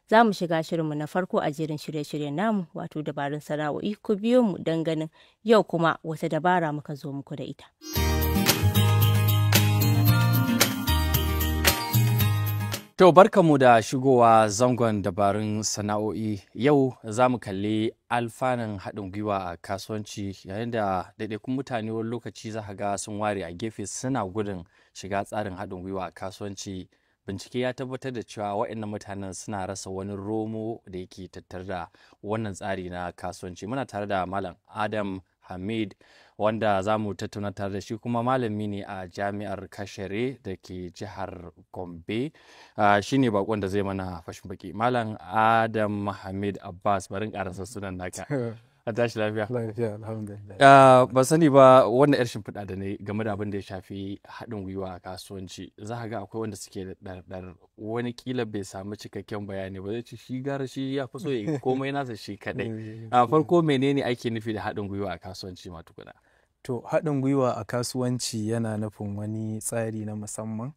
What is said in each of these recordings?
Za mu shiga shirinmu na farko a jerin shirye-shiryen namu, wato dabarun sana'o'i. Ku biyo mu don ganin yau kuma wata dabara muka zo muku da ita. To, barkanmu da shigowa zangon dabarun sana'o'i. Yau za mu kalli alfanun haɗin gwiwa a kasuwanci, yayin da ɗaiɗaikun mutane wani lokaci za ka ga sun ware a gefe suna gudun shiga tsarin haɗin gwiwa a kasuwanci. Bincike ya tabbatar da cewa waɗannan mutanen suna rasa wani romo da yake tattare da wannan tsari na kasuwanci. Muna tare da Malam Adam Hamid, wanda za mu tattauna tare da shi, kuma malami ne a Jami'ar Kashere da ke jihar Gombe. Shi ne bakon da zai mana fashin baki. Malam Adam Hamid Abbas, barin karasa sunan naka. A tashi lafiya? Lafiya, alhamdulillah. Ban sani ba, wannan yar shimfiɗa da ne game da abin da ya shafi haɗin gwiwa a kasuwanci, za ka ga akwai wanda suke da ɗarɗar, wani kila bai samu cikakken bayani ba, zai ce shi gara shi ya fi so ya komai nasa shi kaɗai. A farko, menene ake nufi da haɗin gwiwa a kasuwanci ma tukuna? To, haɗin gwiwa a kasuwanci yana nufin wani tsari na musamman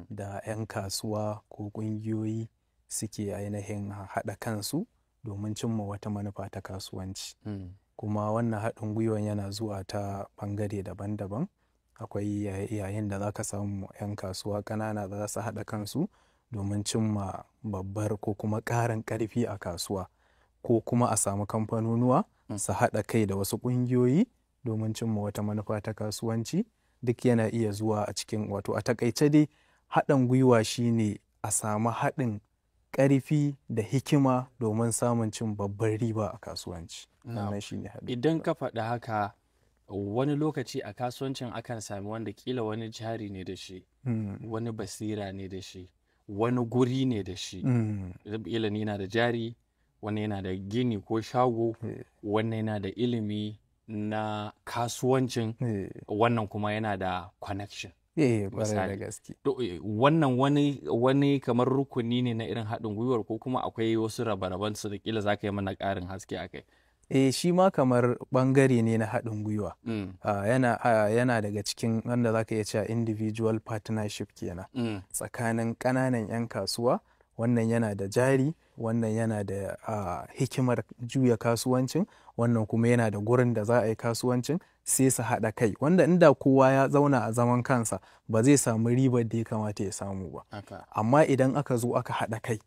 da 'yan kasuwa ko ƙungiyoyi suke ainihin haɗa kansu domin cimma wata manufa ta kasuwanci. Kuma wannan haɗin gwiwan yana zuwa ta ɓangare daban-daban. Akwai yayin da za ka samu 'yan kasuwa ƙanana da za su haɗa kansu domin cimma babbar ko kuma ƙarin ƙarfi a kasuwa, ko kuma a samu kamfanonuwa su haɗa kai da wasu ƙungiyoyi domin cimma wata manufa ta kasuwanci. Duk yana iya zuwa a cikin, wato a takaice dai, haɗin gwiwa shine a samu haɗin ƙarfi da hikima domin samun cin babbar riba a kasuwanci. Wannan shine haɗin Idan ka faɗi haka, wani lokaci a kasuwancin akan sami wanda kila wani jari ne da shi, wani basira ne da shi, wani guri ne da shi. Kila ni yana da jari, wani yana da gini ko shago, wannan yana da ilimi na kasuwancin, wannan kuma yana da connection. Eh, ƙwarai da Misali. gaske. To, wannan wani kamar rukuni ne na irin haɗin gwiwar, ko kuma akwai wasu rabe-raben su da kila za ka yi mana ƙarin haske a kai? Eh, shi ma kamar ɓangare ne na haɗin gwiwa. Yana daga cikin wanda za ka iya cewa individual partnership kenan. Tsakanin ƙananan 'yan kasuwa, wannan yana da jari, wannan yana da hikimar juya kasuwancin, wannan kuma yana da gurin da za a yi kasuwancin, sai su haɗa kai, wanda inda kowa ya zauna a zaman kansa ba zai samu ribar da ya kamata ya samu ba. Amma idan aka zo aka haɗa kai,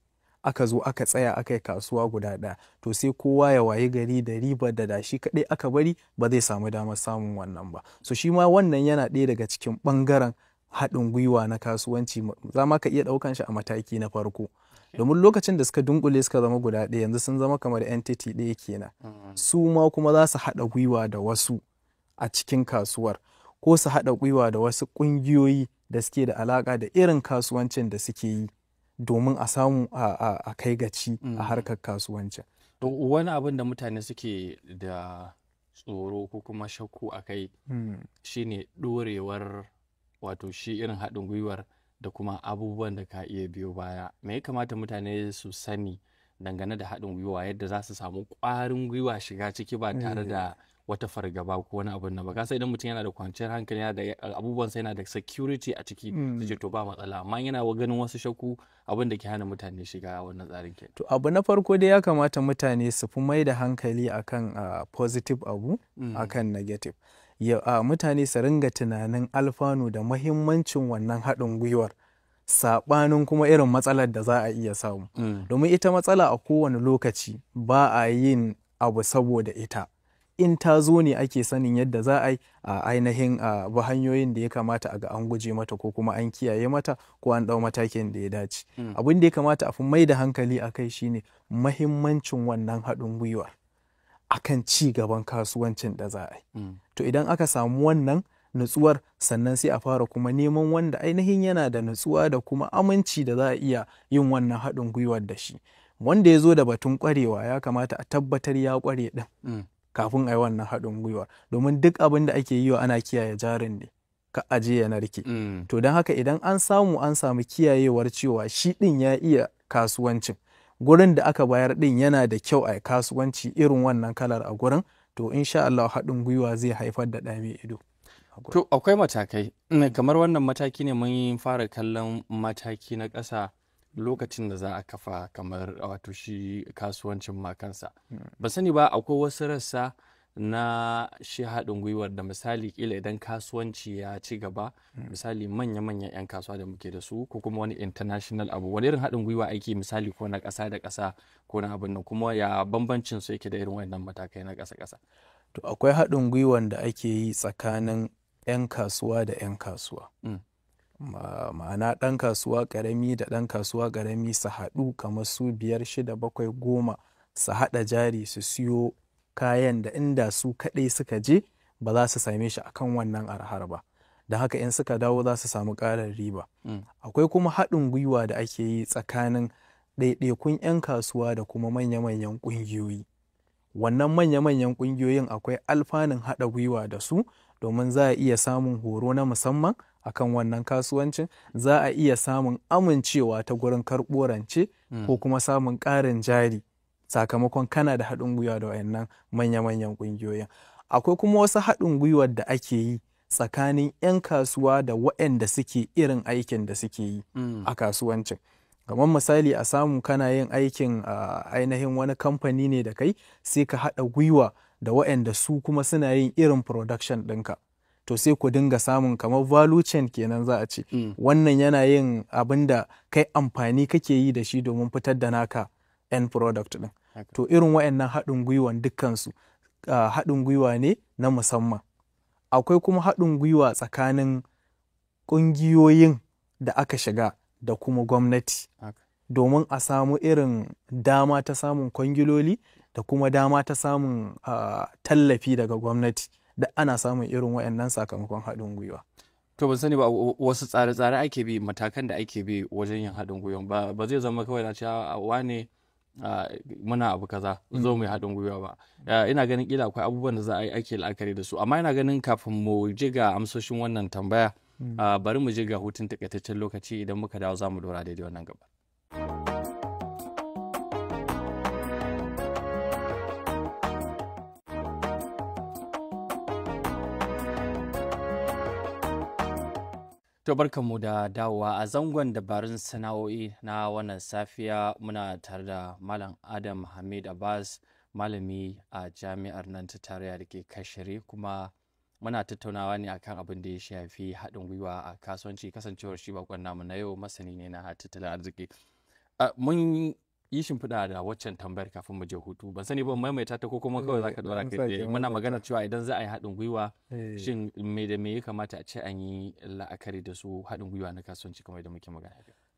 aka zo aka tsaya aka yi kasuwa guda ɗaya, to sai kowa ya wayi gari da ribar da da shi kaɗai aka bari ba zai samu damar samun wannan ba. So shi ma wannan yana ɗaya daga cikin ɓangaren haɗin gwiwa na kasuwanci. Za ma ka iya ɗaukan shi a mataki na farko. Domin lokacin da suka dunkule suka zama guda ɗaya, yanzu sun zama kamar entity ɗaya kenan. Su ma kuma za su haɗa gwiwa da wasu a cikin kasuwar, ko su haɗa gwiwa da wasu ƙungiyoyi da suke da alaƙa da irin kasuwancin da suke yi, domin a samu a kai gaci a harkar kasuwancin. To, wani abin da mutane suke da tsoro ko kuma shakku a kai shine ɗorewar, wato shi irin haɗin gwiwar da kuma abubuwan da ka iya biyo baya. Me ya kamata mutane su sani dangane da haɗin gwiwa, yadda za su samu ƙwarin gwiwa shiga ciki ba tare da wata fargaba ko wani abun nan ba? Ka san idan mutum yana da kwanciyar hankali, yana da abubuwan sa, yana da security a ciki, zai ce to ba matsala. Amma yana ganin wasu shakku, abin da ke hana mutane shiga wannan tsarin ke. To, abu na farko dai, ya kamata mutane su fi mai da hankali akan positive abu akan negative. Mutane su ringa tunanin alfanu da mahimmancin wannan haɗin gwiwar, saɓanin kuma irin matsalar da za a iya samu. Domin ita matsala a kowane lokaci ba a yin abu saboda ita. In ta zo ne ake sanin yadda za a yi a ainihin a bi hanyoyin da ya kamata a ga an guje mata, ko kuma an kiyaye mata, ko an ɗau matakin da ya dace. Abin da ya kamata a fi mai da hankali a kai shine mahimmancin wannan haɗin gwiwar akan ci gaban kasuwancin da za a yi. To, idan aka samu wannan nutsuwar, sannan sai a fara kuma neman wanda ainihin yana da nutsuwa da kuma aminci da za a iya yin wannan haɗin gwiwar da shi. Wanda ya zo da batun ƙwarewa, ya kamata a tabbatar ya ƙware ɗin kafin a yi wannan haɗin gwiwar. Domin duk abin da ake yi wa ana kiyaye jarin ne, ka aje ya narke. To, don haka idan an samu kiyayewar cewa shi ɗin ya iya kasuwancin, gurin da aka bayar ɗin yana da kyau a kasuwanci irin wannan kalar a gurin, to insha Allah haɗin gwiwa zai haifar da ɗa mai ido. To, akwai matakai, kamar wannan mataki ne mun fara kallon mataki na ƙasa. Lokacin da za a kafa kamar wato shi kasuwancin ma kansa, ban sani ba akwai wasu rassa na shi haɗin gwiwar da misali kila idan kasuwanci ya ci gaba, misali manya-manyan 'yan kasuwa da muke da su, ko kuma wani international abu, wani irin haɗin gwiwa ake, misali ko na ƙasa da ƙasa ko na abin nan, kuma ya bambancin su yake da irin wannan matakai na ƙasa-ƙasa? To, akwai haɗin gwiwan da ake yi tsakanin 'yan kasuwa da 'yan kasuwa. Ma'ana ɗan kasuwa ƙarami da ɗan kasuwa ƙarami su haɗu kamar su 5, 6, 7, 10, su haɗa jari su siyo kayan da inda su kaɗai suka je ba za su same shi akan wannan arhar ba. Da haka in suka dawo za su samu ƙarin riba. Akwai kuma haɗin gwiwa da ake yi tsakanin ɗaiɗaikun 'yan kasuwa da kuma manya-manyan ƙungiyoyi. Wannan manya-manyan ƙungiyoyin akwai alfanun haɗa gwiwa da su, domin za a iya samun horo na musamman akan wannan kasuwancin, za a iya samun amincewa ta gurin karɓo rance ko kuma samun ƙarin jari sakamakon kana da haɗin gwiwa da wayannan manya-manyan ƙungiyoyin. Akwai kuma wasu haɗin gwiwar da ake yi tsakanin 'yan kasuwa da waɗanda suke irin aikin da suke yi a kasuwancin. Kamar misali a samu kana yin aikin ainihin wani kamfani ne da kai, sai ka haɗa gwiwa da waɗanda su kuma suna yin irin production ɗinka. To, sai ku dinga samun kamar value chain kenan za a ce. Wannan yana yin abin da kai amfani kake yi da shi domin fitar da naka end product ɗin. To, irin waɗannan haɗin gwiwan dukkansu haɗin gwiwa ne na musamman. Akwai kuma haɗin gwiwa tsakanin ƙungiyoyin da aka shiga da kuma gwamnati, domin a samu irin dama ta samun kwangiloli da kuma dama ta samun tallafi daga gwamnati, da ana samun irin waɗannan sakamakon haɗin gwiwa. To, ban sani ba wasu tsare-tsare ake bi, matakan da ake bi wajen yin haɗin gwiwa. Ba zai zama kawai na cewa wane, muna abu kaza, zo mu yi haɗin gwiwa ba. Ina ganin kila akwai abubuwan da za a yi ake la'akari da su, amma ina ganin kafin mu je ga amsoshin wannan tambaya, bari mu je ga hutun takaitaccen lokaci. Idan muka dawo za mu dora daidai wannan gaba. To, barkanmu da dawowa a zangon dabarun sana'o'i na wannan safiya. Muna tare da Malam Adam Hamid Abbas, malami a jami'ar nan ta tarayya da ke Kashere, kuma muna tattaunawa ne akan abin da ya shafi haɗin gwiwa a kasuwanci, kasancewar shi bakon namu na yau masani ne na tattalin arziki. Mun yi shimfiɗa da waccan tambayar kafin mu je hutu. Ban sani ba maimaita ta ko kuma kawai zaka dora kai tsaye. Muna magana cewa idan za a yi haɗin gwiwa, shin me da me ya kamata a ce an yi la'akari da su, haɗin gwiwa na kasuwanci kamar da muke magana?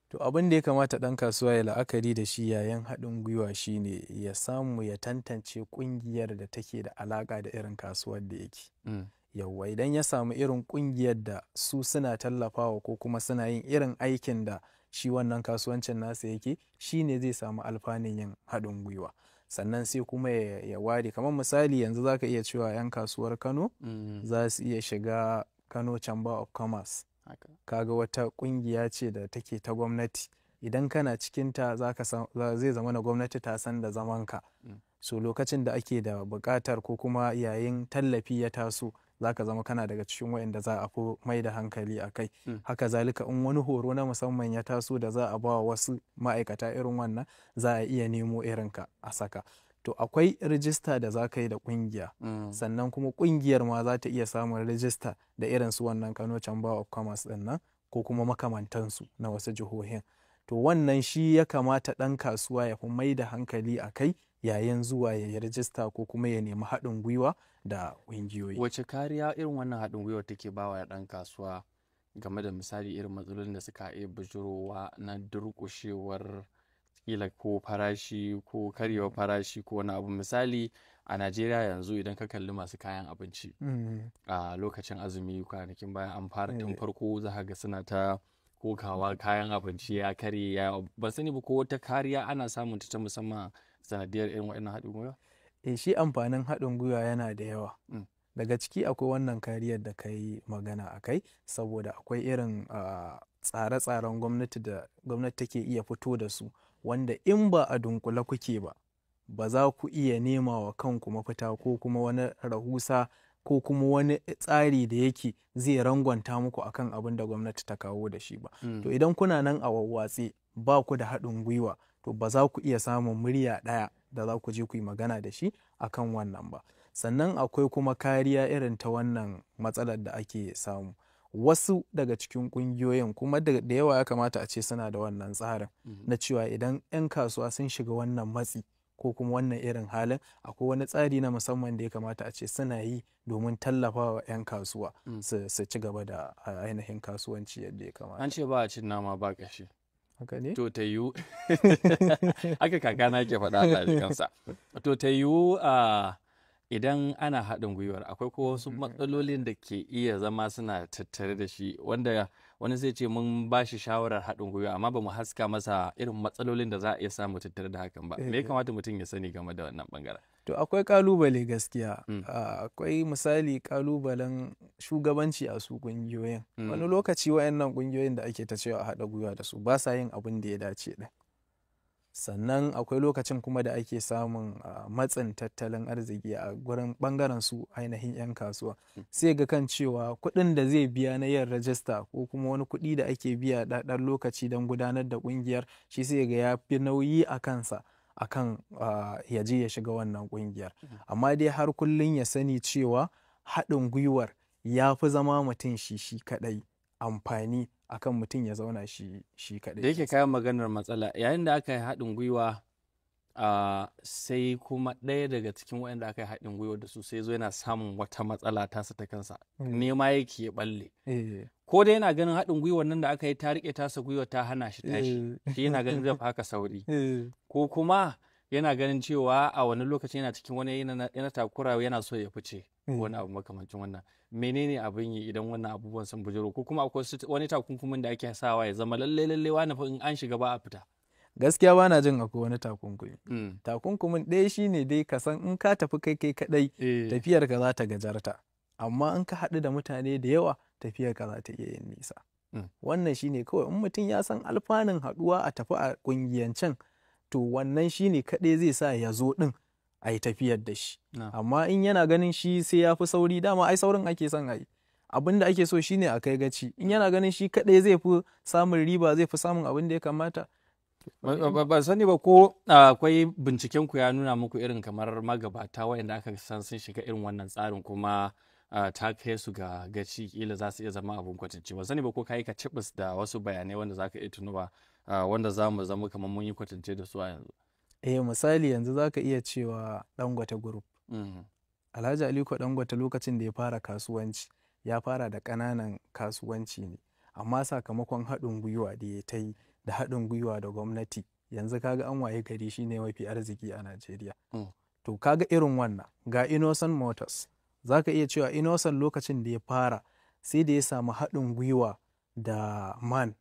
To, abin da ya kamata ɗan kasuwa ya la'akari da shi yayin haɗin gwiwa shine ya samu ya tantance ƙungiyar da take da alaƙa da irin kasuwar da yake. Yawwa, idan ya samu irin ƙungiyar da su suna tallafawa ko kuma suna yin irin aikin da shi wannan kasuwancin nasa yake, shi ne zai samu alfanun yin haɗin gwiwa. Sannan sai kuma ya ware, kamar misali yanzu za ka iya cewa 'yan kasuwar Kano za su iya shiga Kano Chamber of Commerce. Kaga wata ƙungiya ce da take ta gwamnati. Idan kana cikinta zai zama na gwamnati ta san da zamanka. So lokacin da ake da buƙatar ko kuma yayin tallafi ya taso, za ka zama kana daga cikin waɗanda za a fi mai da hankali a kai. Haka zalika in wani horo na musamman ya taso da za a ba wa wasu ma'aikata irin wannan, za a iya nemo irinka a saka. To, akwai rijista da za ka yi da ƙungiya. Sannan kuma ƙungiyar ma za ta iya samun rijista da irin su wannan Kano Chamber of Commerce ɗin nan ko kuma makamantansu na wasu jihohin. To, wannan shi ya kamata ɗan kasuwa ya fi mai da hankali a kai yayin zuwa ya yi rijista ko kuma ya nemi haɗin gwiwa da ƙungiyoyi. Wace kariya irin wannan haɗin gwiwar take ba wa ɗan kasuwa game da misali irin matsalolin da suka iya bijirowa na durƙushewar kila ko farashi ko karyewar farashi ko wani abu? Misali a Najeriya yanzu idan ka kalli masu kayan abinci a lokacin azumi kwanakin bayan an fara, tun farko za ka ga suna ta kokawa kayan abinci ya karye. Ya ban sani ba ko wata kariya ana samun ta musamman sanadiyar irin waɗannan haɗin gwiwa? Eh, shi amfanin haɗin gwiwa yana da yawa. Daga ciki akwai wannan kariyar da ka yi magana a kai, saboda akwai irin tsare-tsaren gwamnati da gwamnati take iya fito da su, wanda in ba a dunkule kuke ba, ba za ku iya nema wa kanku mafita ko kuma wani rahusa ko kuma wani tsari da yake zai rangwanta muku akan abin da gwamnati ta kawo da shi ba. To idan kuna nan a wawwatse ba ku da haɗin gwiwa, to ba za ku iya samun murya ɗaya da za ku je ku yi magana da shi akan wannan ba. Sannan akwai kuma kariya irin ta wannan matsalar da ake samu. Wasu daga cikin ƙungiyoyin kuma da yawa ya kamata a ce suna da wannan tsarin na cewa idan 'yan kasuwa sun shiga wannan matsi ko kuma wannan irin halin, akwai wani tsari na musamman da ya kamata a ce suna yi domin tallafawa 'yan kasuwa su ci gaba da ainihin kasuwanci yadda ya kamata. An ce ba a cin nama ba ƙashi. Haka ne? To ta yiwu, haka kakana ke faɗa a kansa. To ta yiwu idan ana haɗin gwiwar akwai ko wasu matsalolin da ke iya zama suna tattare da shi, wanda wani zai ce mun ba shi shawarar haɗin gwiwa amma ba mu haska masa irin matsalolin da za a iya samu tattare da hakan ba. Me ya kamata mutum ya sani game da wannan bangaren? To akwai kalubale gaskiya. Akwai misali kalubalen shugabanci a su kungiyoyin. Wani lokaci wayannan kungiyoyin da ake ta cewa a haɗa gwiwa da su ba sa yin abin da ya dace ɗin. Sannan akwai lokacin kuma da ake samun matsin tattalin arziki a gurin bangaren su ainihin 'yan kasuwa. Sai ga kan cewa kuɗin da zai biya na yin rajista ko kuma wani kuɗi da ake biya ɗan lokaci don gudanar da ƙungiyar, shi sai ga ya fi nauyi a kansa akan ya je ya shiga wannan ƙungiyar. Amma dai har kullum ya sani cewa haɗin gwiwar ya fi zama mutum shi shi kaɗai amfani akan mutum ya zauna shi shi kaɗai. Da yake kayan maganar matsala, yayin da aka yi haɗin gwiwa sai kuma ɗaya daga cikin waɗanda aka yi haɗin gwiwa da su sai zo yana samun wata matsala tasa ta kansa, nema yake ya balle. Ko dai yana ganin haɗin gwiwar nan da aka yi ta riƙe tasa gwiwa ta hana shi tashi, shi yana ganin zai fi haka sauri. Ko kuma yana ganin cewa a wani lokacin yana cikin wani yana takura yana so ya fice. Wani abu makamancin wannan. Menene abin yi idan wannan abubuwan sun bujuro, ko kuma akwai wani takunkumin da ake sawa ya zama lalle lalle wani fa in an shiga ba a fita? Gaskiya bana jin akwai wani takunkumi. Takunkumin ɗaya shine dai ka san in ka tafi kai kai kaɗai tafiyar ka za ta gajarta, amma in ka haɗu da mutane da yawa tafiyar ka za ta iya yin nisa. Wannan shine kawai in mutum ya san alfanun haɗuwa a tafi a ƙungiyancen, to wannan shine kaɗai zai sa ya zo ɗin a yi tafiyar da shi. Amma in yana ganin shi sai ya fi sauri, dama ai saurin ake son a yi. Abin da ake so shine a kai gaci. In yana ganin shi kaɗai zai fi samun riba, zai fi samun abin da ya kamata. Ban sani ba ko akwai binciken ku ya nuna muku irin kamar magabata waɗanda aka san sun shiga irin wannan tsarin kuma ta kai su ga gaci, kila za su iya zama abun kwatance. Ban sani ba ko ka yi ka cibis da wasu bayanai wanda za ka iya tunuwa wanda za mu zama kamar mun yi kwatance da su a yanzu. Misali yanzu za ka iya cewa Dangote Group. Alhaji Aliko Dangote lokacin da ya fara kasuwanci ya fara da ƙananan kasuwanci ne, amma sakamakon haɗin gwiwa da ya ta yi da haɗin gwiwa da gwamnati, yanzu kaga an waye gari shine mafi arziki a Najeriya. To kaga irin wannan ga Innocent Motors. Za ka iya cewa Innocent lokacin da ya fara sai da ya samu haɗin gwiwa da MAN,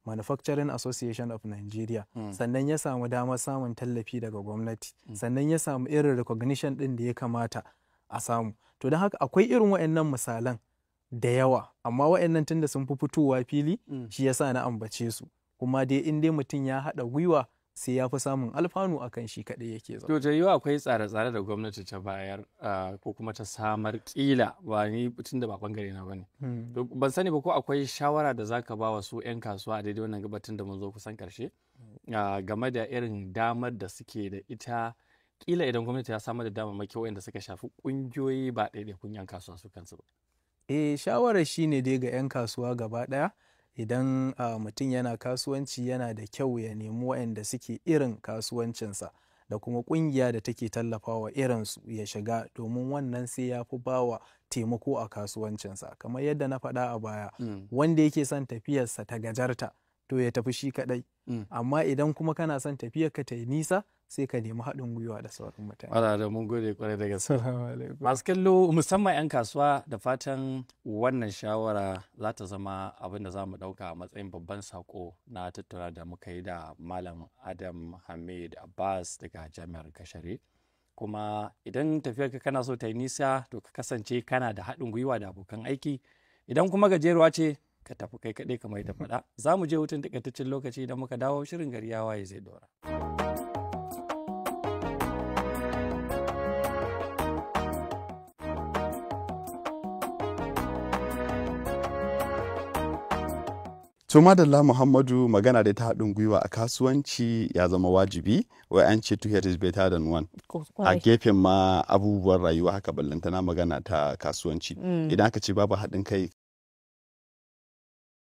Manufacturing Association of Nigeria. Sannan ya samu damar samun tallafi daga gwamnati. Sannan ya samu irin recognition ɗin da ya kamata a samu. To don haka akwai irin waɗannan misalan da yawa, amma waɗannan tunda sun fi fitowa fili shi yasa na ambace su. Kuma dai in dai mutum ya haɗa gwiwa sai ya fi samun alfanu akan shi kaɗai yake zama. To ta yiwu akwai tsare-tsare da gwamnati ta bayar ko kuma ta samar, ƙila ba ni tun da ba bangare na bane. To ban sani ba ko akwai shawara da zaka ba wa su 'yan kasuwa a daidai wannan gabatin da mun zo kusan ƙarshe game da irin damar da suke da ita, ƙila idan gwamnati ta samar da damammaki waɗanda suka shafi ƙungiyoyi ba ɗaiɗaikun 'yan kasuwa su kansu ba. Shawarar shine dai ga 'yan kasuwa gaba ɗaya. Idan mutum yana kasuwanci yana da kyau ya nemi waɗanda suke irin kasuwancinsa da kuma ƙungiya da take tallafawa irinsu ya shiga, domin wannan sai ya fi bawa taimako a kasuwancinsa. Kamar yadda na faɗa a baya, wanda yake son tafiyarsa ta gajarta to ya tafi shi kaɗai. Amma idan kuma kana son tafiyarka ta yi nisa, sai ka nemi haɗin gwiwa da sauran mutane. Allah da mun gode kwarai da gaske. Masu kallo musamman 'yan kasuwa, da fatan wannan shawara za ta zama abin da za mu ɗauka a matsayin babban sako na tattauna da muka yi da Malam Adam Hamid Abbas daga Jami'ar Kashare. Kuma idan tafiyarka kana so ta yi nisa, to ka kasance kana da haɗin gwiwa da abokan aiki. Idan kuma gajeruwa ce, ka tafi kai kaɗai kamar yadda faɗa. Za mu je hutun takaitaccen lokaci, idan muka dawo shirin gari ya waye zai ɗora. To madalla Muhammadu, magana da ta haɗin gwiwa a kasuwanci ya zama wajibi, wai an ce two heads is better than one. A gefen ma abubuwan rayuwa haka, ballantana magana ta kasuwanci. Idan aka ce babu haɗin kai